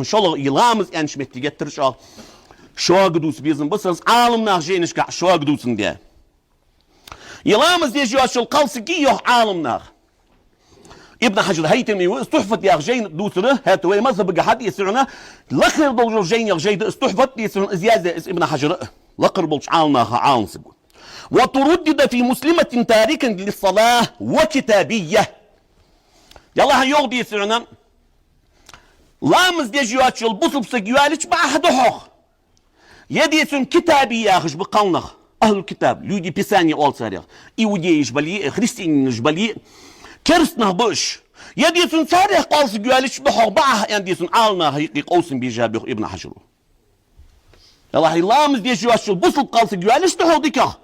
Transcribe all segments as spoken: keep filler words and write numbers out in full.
шоллагӀа, из ламаз аьннача метте геттара чӀоагӀа шога дувца безам ба са, Ӏаламнаха жайнашка шога дувцандаь. Из ламаз деш йоацаш йола кхалсаг я йоах Ӏаламнаха. Ибн Хьажар Хьайтами ва из Тухьфат яха жайна дувцар, хӀаьта вай мазхӀабага хьа, дийцар хьона, лакхера долча жайнех жай да из Тухьфат, дийцар хьона, из яздаьр из Ибн Хьажара, лакхера болча Ӏаламнаха Ӏалам саг ва. وتردد في مسلمة تاركا للصلاة وكتابية. Ялахьа йоах, дийцар хьона, ламаз деш йоацаш йола бусалба саг йоалаеча бакъахьа да хьох. Е, дийцар хьона, китабий яхаш ба кхалнах, ахӀлул-китаб, люди Писания оал царех, иудейш бале а, христианаш бале а, керастанах ба уж. Е, дийцар хьона, царех кхалсаг йоалаеча да хьох бакъахьа, аьнна, дийцар хьона, Ӏаламнаха юкъе къовсам бийжаб йоах Ибн Хьажара. Ялахьа, ламаз деш йоацаш йола бусалба кхалсаг йоалаеча да хьох дикагӀа.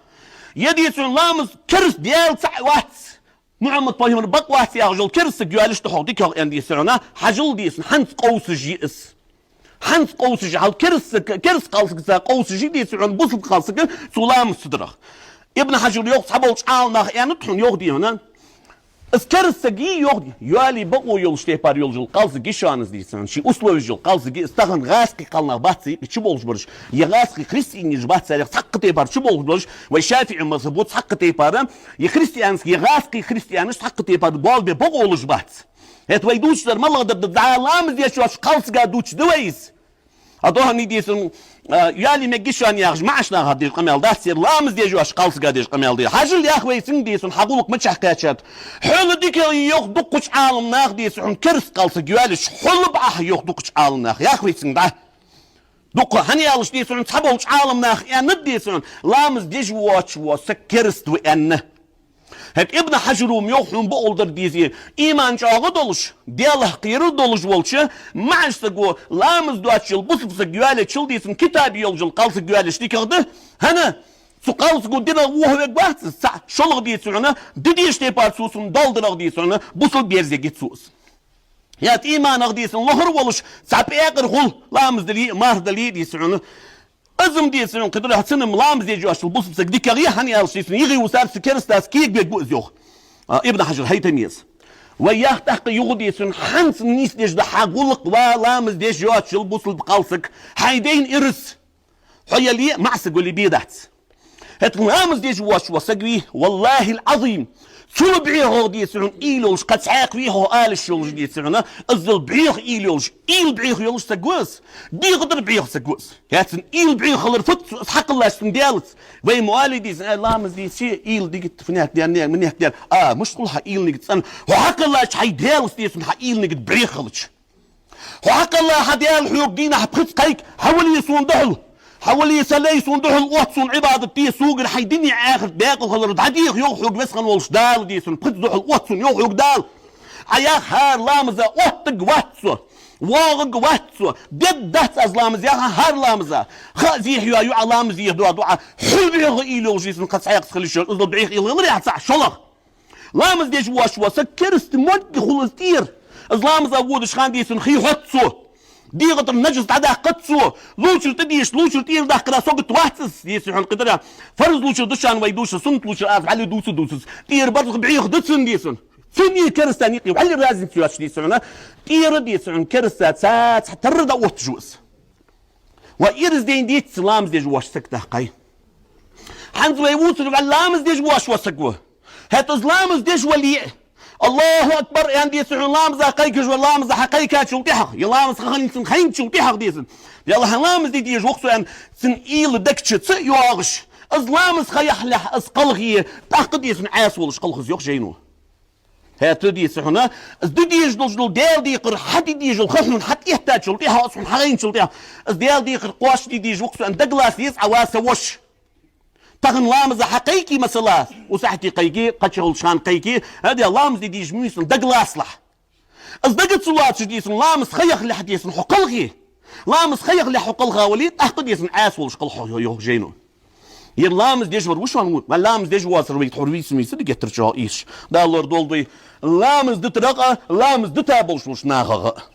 Е, дийцар хьона, ламаз кераста, Даьла цаӀ вац, Мухьаммад пайхамар бакъ вац яхаш йола кераста саг йоалаеча да хьох дикагӀа, аьнна, дийцар хьона, хьажал, дийцар хьона, хӀанз къовсаш я из. ХӀанз къовсаш я, хьал кераста саг, кераста кхалсагаца къовсаш я, дийцар хьона, бусалба кхалсаг цу ламаз ца дарах. Ибн Хьажара йоах, цхьаболча Ӏаламнаха аьннад хьона, йоах, дий хьона, из кераста саг я, йоах, йоалае бокъо йолаш тайпара йолаш йола кхалсаг я шоана из, дийцар хьона, ший условеш йола кхалсаг я из, тахан гӀазкхий кхалнах бац цу юкъе чуболхаш бараш, е гӀазкхий христианаш бац царех цхьаккха тайпара чуболхаш бараш, вай шафиӀий мазхӀабо цхьаккха тайпара, е христианский, е гӀазкхий христианаш цхьаккха тайпара болабе бокъо йолаш бац. ХӀаьта вай дувцаш дар малагӀа дар да, дӀа ламаз деш йоацаш кхалсага дувцаш да вай из. А дохани, дийцар хьона, а, йоалае мегаш я шоана яхаш маӀача наха деш къамаьл дац ер, ламаз деш йоацаш кхалсага деш къамаьл да ер. Хьажал, йоах, вай цунга, дийцар хьона, хьа гӀулакх мичахьа кхаьчад. Хьол дикагӀа я йоах дукхача Ӏаламнаха, дийцар хьона, кераста кхалсаг йоалаеча, хьол бакъахьа я йоах дукхача Ӏаламнаха. Йоах вай цунга дӀа. Дукха, хӀана аьлча, дийцар хьона, цхьаболча Ӏаламнаха аьннад, дийцар хьона, ламаз деш воацаш вола саг кераста ва аьнна. ХӀаьта Ибн Хьажара ма йоах хьона бокъонца дар дийзе, иман чӀоагӀа долаш, Даьлах кхерар долаш волча маӀача саго ламаз доацаш йола бусалба саг йоалаечул, дийцар хьона, китабий йолаш йола кхалсаг йоалаеш дикагӀа да. ХӀана? Цу кхалсаго динах вохавергвац из, цаӀ, шоллагӀа, дийцар хьона, де дезача тайпара цо цунна доал дарах, дийцар хьона, бусалба ерзаергья цо из. ХӀаьта иманах, дийцар хьона, лохар волаш цхьа пӀекъар хул, ламаз дале а, марха дале а, дийцар хьона. Из-м, дийцар хьона, кхыдарах цунна-м ламаз деш йоацаш йола бусалба саг дикагӀа я, хӀана аьлча, дийцар хьона, юхе висар цу керастаца кегабергба из, йоах, а, Ибн Хьажар Хьайтами из. Вай йоах тӀаккха юха, дийцар хьона, хьанца нийсдеш да хьа гӀулакх, ва ламаз деш йоацаш йола бусалба кхалсаг, хьай дайна ираз. Хьо яле а, маӀа саг вале а бе дац. ХӀаьта ламаз деш воацаш вола саг вий, валлахӀил-Ӏазим, цул бӀеха, дийцар хьона, уйла йолаш, кхы цхьаккха вий хьо алаш йолаш, дийцар хьона, иззал бӀеха уйла йолаш, уйла бӀеха йолаш саг ва из. ДегӀа тӀара бӀеха саг ва из. ХӀаьта цун уйла бӀеха хилар фуд цо, из хьакхеллача цун Даьлаца. Вай ма оалий, дийцар хьона, ай, ламаз дийце, уйла дигит, фуннахьа даьр, не, миннахьа даьр. А, мишта хул хьа уйла нигат цӀена? Хьо хьакхеллача хьай Даьлаца, дийцар хьона, хьа уйла нигат бӀеха хилча. Хьо хьакхелла хьа Даьла хьога дийнахьа пхезза кхайк, хьавале сона духьал. Хьавале, са лай, сона духьал отта сона Ӏибадат де, согара хьай дунен, ахарат баькъал хилар дӀадеха, йоах, хьога весхан волаш Дала, дийцар хьона, пхезза духьал отта сона, йоах, хьога Дала. Ӏа яха хӀара ламаза оттаргвац со, воагӀаргвац со, дергдац аз ламаз яха хӀара ламаза. Ха а зехьа йоа юкъа ламаз еха доа дуӀа, хьул бӀеха уйла йолаш, дийцар хьона, кхы цхьаккха хила йиш йолаш, иззал бӀеха уйла хилар яха цхьа шоллагӀа. Ламаз деш воацаш вола саг кераста мо хул из тӀера. Из ламаза водача хана, дийцар хьона, хий хьот цо. ДегӀа тӀара нажас дӀадаккхад цо. Лувчар тӀадеша, лувчар тӀера даккхара сагот вац из, дийцар хьона, кхыдарах. Фарз лувчар да шоана вай дувцаш, суннат лувчар аз вӀалла дувца дувц из. ТӀера барзкъа бӀеха да цун, дийцар хьона. Цуннеи керастани юкъе вӀалла разница йоацаш, дийцар хьона, тӀера, дийцар хьона, кераста цхьацца тарра дӀаотташ ва из. Ва ираз дайна дийца ламаз деш воацаш саг тӀаккха. ХӀанз вай вувцар вӀалла ламаз деш воацаш вола саг ва. ХӀаьта из ламаз деш вале а, АллахӀу акбар аьнна, дийцар хьона, ламаза кхайкаш вар, ламаза хьакхайкачул тӀехьагӀа, е ламаз ха хинначул, хинначул тӀехьагӀа, дийцар хьона, Даьла, хьа ламаз де дезаш ва-кх со аьнна, цун уйла даг чу ца йоагӀаш, из ламаз ха яхалехь из кхалхе, тӀаккха, дийцар хьона, Ӏаьса волаш кхалха из, йоах жайно. ХӀаьта, дийцар хьона, из де дезаш долаш дола Даьла декхар, хьа де дезаш дола ха хьона хьатӀаэттачул тӀехьагӀа, из хьона хьахинначул тӀехьагӀа, из Даьла декхар кхоачашде дезаш ва-кх со аьнна, дагалаца деза Ӏа, ва са воша. Тахан ламаза хьакхайке, масала, укх сахьате кхайке, кхыча хилча хана кхайке, хӀа, Даьла, ламаз де дезаш ма вий со аьнна, дагалацалахь. Из дага ца лоацаш, дийцар хьона, ламаз ха яхалехь, дийцар хьона, хьо кхалхе. Ламаз ха яхалехь хьо кхалха вале, тӀаккха, дийцар хьона, Ӏаьса волаш кхалха хьо, йоах жайно. Ер ламаз деш вар ва шоана, ва ламаз деш воацар вай тхьовра вийца ма вийцар, геттара чӀоагӀа эшаш. Дала лорадолда вай ламаз дитарах а, ламаз дита болаш болча нахах а.